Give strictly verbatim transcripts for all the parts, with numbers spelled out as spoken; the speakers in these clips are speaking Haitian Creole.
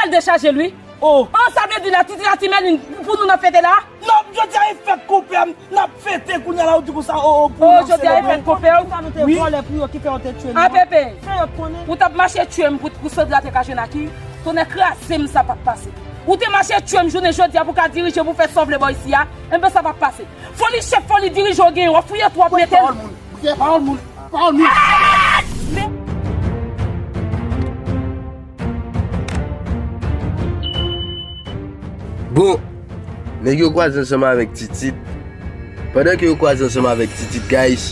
Al dechaje l, wi. Oh. An, sa vle di la, Titi la, Ti Mèlin, pou nou n ap fete la? Non, jodi a e fèt konpè m, n ap fete kounye a la, ou di konsa, oh, oh, pou n ap selebre. Oh, jodi a e fèt konpè w? Sa nou te vòlè pou yo, ki fè yo te tchwe nou. A P P. Fè yo konnen. Ou t ap mache tchwe m pou, pou Sandra te ka jwenn Aki? Tonnè kraze m, sa p ap pase. Ou te mache tchwe m jounen jodi a pou ka dirije, pou fè sa w vle bò isi a? Enben, sa p ap pase. Foli chèf, foli dirijan w genyen, w ap fouye twou, w ap mete l. Pawòl moun, pawòl moun, pawòl moun. Bon, nèg yo kwaze ansanm avèk Titit. Pandan ke yo kwaze ansanm avèk Titit, guys,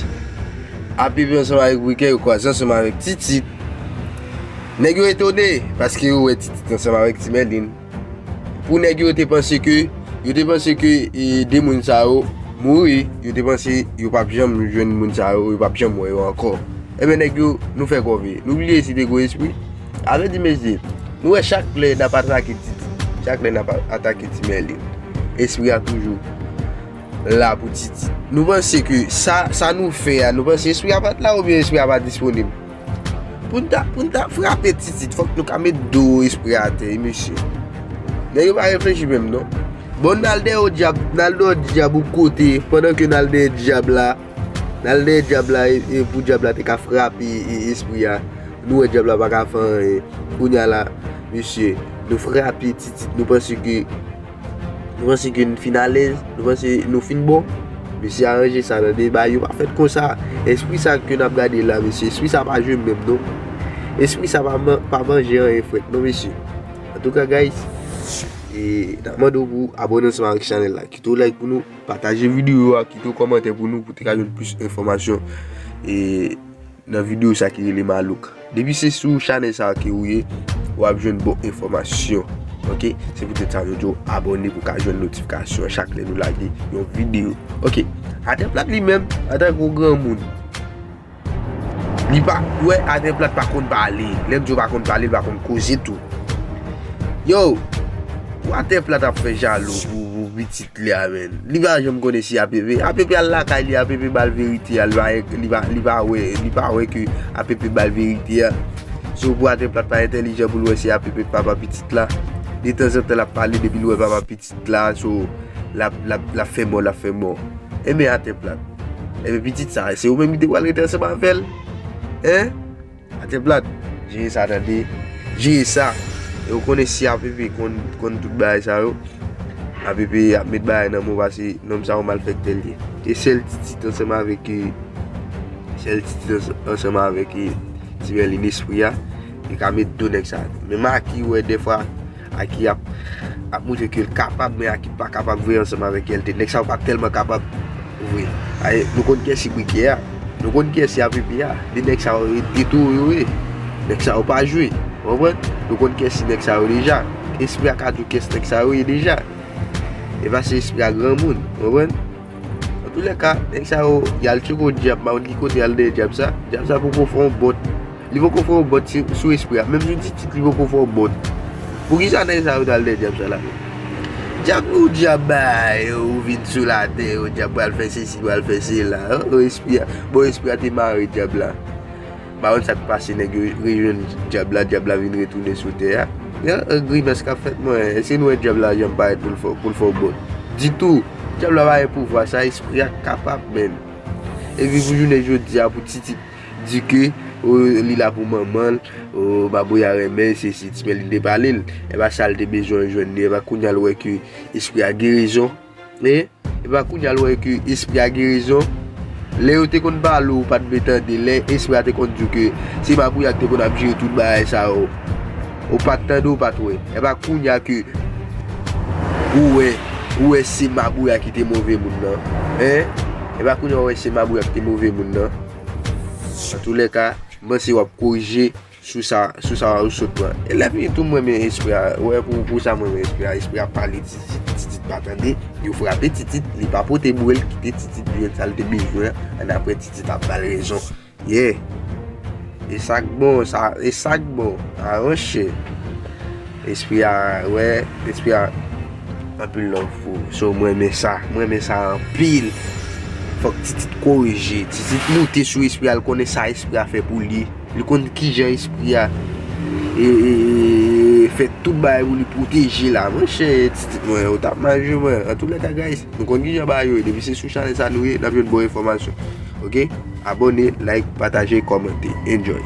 A P P ansanm avèk Briken, yo kwaze ansanm avèk Titit. Nèg yo etone, paske yo wè Titit ansanm avèk Ti Mèlin. Pou nèg yo te panse ke, yo te panse ke, e, de moun sa yo mouri, yo te panse yo p ap janm jwenn moun sa yo, yo p ap janm wè yo ankò. Enben, nèg yo, nou fè kòve. Nou bliye si te gwo espri. Avè di mesye, nou wè chak lè n ap atake Titi, chak lè n ap atake Ti Mèlin, espri a toujou la pou Titi. Nou panse ke sa, sa nou fè a, nou panse espri a pa t la oubyen espri a pa disponib? Pou n ta, pou n ta frape Titit, fòk nou ka met do espri a atè, wi, mesye. Nèg yo pa reflechi menm, non. Bon, n al dèyè yon dyab, n al dèyè yon dyab yon kote, pandan ke n al dèyè dyab la, n al dèyè dyab la, e, e pou dyab la te ka frape, e, espri a. Nou wè dyab la pa ka fè anyen. Kounye a la, mesye, nou frape Titit, nou panse ke Nou panse ke n fin alèz, nou panse nou fin bon. Mesye, aranje sa tande, bagay yo pa fèt konsa. Espri sa ke n ap gade la, mesye, espri sa pa jwe menm non. Espri sa pa man-, pa manje anyen frèt non, mesye. Antouka, guys, e n ap mande w pou abòne ansanm avèk chanèl la. Kite w like pou nou, pataje videyo a, kite w kòmantè pou nou, pou te ka jwenn plis enfòmasyon. E nan videyo sa ki rele Malouk. Depi se sou chanèl sa ke ou ye, w ap jwenn bon enfòmasyon. Oke? Se poutèt sa nou di w abòne pou ka jwenn notifikasyon chak lè nou lage yon videyo. Oke. Atè Plat li menm, antanke yon granmoun, li pa, ou wè, Atè Plat pa konn pale. Lè m di w pa konn pale, li pa konn koze tou. Yo, pou Atè Plat ap fè jalou pou, pou pitit li a, menn. Li pa janm konnen si A P P. A P P al lakay li, A P P ba l verite a, li pa, li pa, li pa wè, li pa wè ke A P P ba l verite a. So, pou Atè Plat pa entèlijan pou l wè si A P P papa pitit la. Detanzantan, l ap pale depi l wè papa pitit la, so, l ap, l ap, l ap fè mò, l ap fè mò. Enben, Atè Plat. Enben, pitit sa, se ou menm ki te pral rete ansanm avè l? Hein? Atè Plat, jere sa tande. Jere sa. E ou konnen si A P P konn, konn tout bagay sa yo, A P P ap met bagay nan men w, pase nonm sa yon malfektè l ye. E sèl Titit ansanm avèk, e, sèl Titit ans-, ansanm avèk, e, Ti Mèlin espri a, li ka met do nèg sa. Menm Aki wè dèfwa, Aki ap, ap montre ke l kapab, men Aki pa kapab vre ansanm avèk L T. Nèg sa yo pa tèlman kapab vre. Ay, nou konn kiyès ki Brikè a. Nou konn kiyès ki A P P a. De nèg sa yo, de towo yo ye. Nèg sa yo pa jwe. Ou konprann? Nou konn kiyès ki nèg sa yo deja. Espri a ka di w kiyès nèg sa yo ye deja. E pa se espri a granmoun. Ou konprann? Antoulèka, nèg sa yo, y al tcheke yon dyab, m pa konn ki kote y al dèyè dyab sa. Dyab sa poko fè yon bòt. Li poko fè yon bòt sou, sou espri a. Menm sou Titit, li poko fè yon bòt. Poukisa nèg sa yo t al dèyè dyab sa la menm? Dyab ou dyab bay, ou vin sou latè, ou dyab pral fè sesi, pral fè sela. An, o espri a. Bon, espri a te mare dyab la. M pa konn sa k pase, nèg yo rejwenn dyab la, dyab la vin retounen sou tè a. Yon, yon grimès k ap fèt mwen. Èske nou wè dyab la janm parèt pou l fè, pou l fè w bòt? Ditou. Dyab la pa gen pouvwa sa, espri a kapab, menn. Epi pou jounen jodi a, pou Titit di ke, o, li la pou manman l, o, babouy a renmen l, se si Ti Mèlin te pale l. E pa sa l te bezwen jwenn li, e pa kounye a l wè ke espri a gen rezon. E, e pa kounye a l wè ke espri a gen rezon. Lè yo te konn pale, ou pa t vle tande. Lè espri a te konn di w ke se mabouya ki te konn ap jere tout bagay sa yo, ou pa t tande, ou pa t wè. E pa kounye a ke ou wè, ou wè se mabouya ki te move moun nan. Hein? E pa kounye a ou wè se mabouya ki te move moun nan. Antoulèka, m panse w ap korije sou sa, sou sa ou sot pran. E lè fini tou, m renmen espri a. Ou wè, pou, pou sa m renmen espri a. Espri a pale, Titit, Titit pa tande. Yo frape Titit, li pa pote bwè l, kite Titit jwenn sa l te bezwen an. Annapre, Titit ap ba l rezon. Yeah. E sa k bon, sa, e sa k bon. A, monchè. Espri a, wè, espri a. Anpil love pou ou. So, mwen renmen sa. Mwen renmen sa anpil. Fòk Titit korije. Titit moute sou espri a, l konnen sa espri a fè pou li. Li konn kijan espri a, e, e, e, fè Tout bagay pou li pwoteje la, monchè, titit mwen, ou t ap mal jwe, mwen. Antoulèka, guys, nou konn kijan bagay yo ye. Depi se sou chanèl sa nou ye, n ap jwenn bon enfòmasyon. Ok? Abòne, like, pataje, kòmante. Enjoy.